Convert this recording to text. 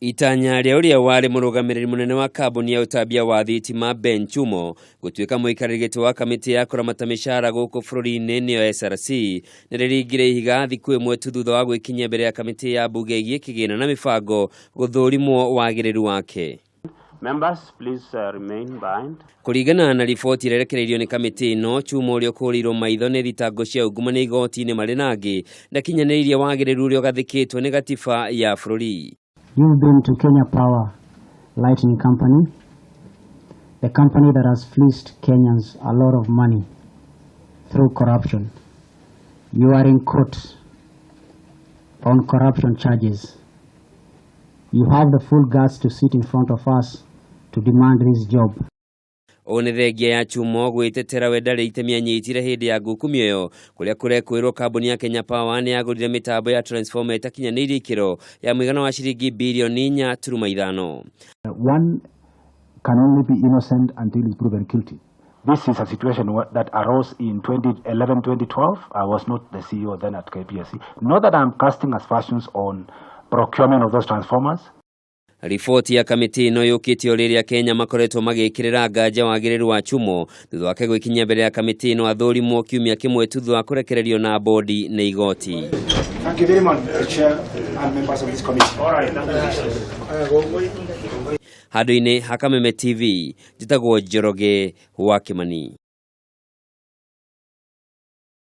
Itanya rĩa ũrĩa warĩ mũrũgamĩrĩri mũnene wa kambuni ya ũtambia wa thitima Ben Chumo gũtuĩka mũikarĩri gĩtĩ wa kamĩtĩ ya kũramata mĩcara gũkũ bũrũri-inĩ nĩyo SRC nĩ rĩringire ihiga thikũ ĩmwe tu thutha wa gwĩkinyia mbere ya kamĩtĩ ya mbunge ĩgiĩ kĩgĩna na mĩbango gũthũrimwo wagĩrĩru wake. Members, please remain behind. Kũringana na riboti ĩrĩa ĩrekereirio nĩ kamĩtĩ ĩno, Chuma ũrĩa ũkũrĩirwo maitho nĩ thitango cia ungumania igoti-inĩ marĩ na angĩ ndakinyanĩirie wagĩrĩru ũrĩa ũgathĩkĩtwo nĩ gatiba ya bũrũri. You've been to Kenya Power Lighting Company, the company that has fleeced Kenyans a lot of money through corruption. You are in court on corruption charges. You have the full guts to sit in front of us to demand this job. Ũũ nĩ thengia ya Chumo gwĩtetera we ndarĩ itemi anyitire hĩndĩ ya ngukumio ĩyo kũrĩa kũrekwĩrwo kambuni ya Kenya Power nĩ yagũrire mĩtambo ya transformer ĩtakinyanĩirie ikĩro ya mũigana wa ciringi birioni 4.5. One can only be innocent until he's proven guilty. This is a situation that arose in 2011, 2012. I was not the CEO then at KPLC. Not that I'm casting aspersions on procurement of those transformers. Riboti ya kamĩtĩ ĩno yũkĩte o rĩrĩa Kenya makoretwo magĩkĩrĩra nganja wagĩrĩru wa Chumo thutha wake gwĩkinyia mbere ya kamĩtĩ ĩno athũrimwo kiumia kĩmwe tu thutha wa kũrekererio na bodi nĩ igoti. Thank you very much, Chair and members of this committee. All right. Handũ-inĩ ha Kameme TV, njĩtagwo Njoroge wa Kĩmani.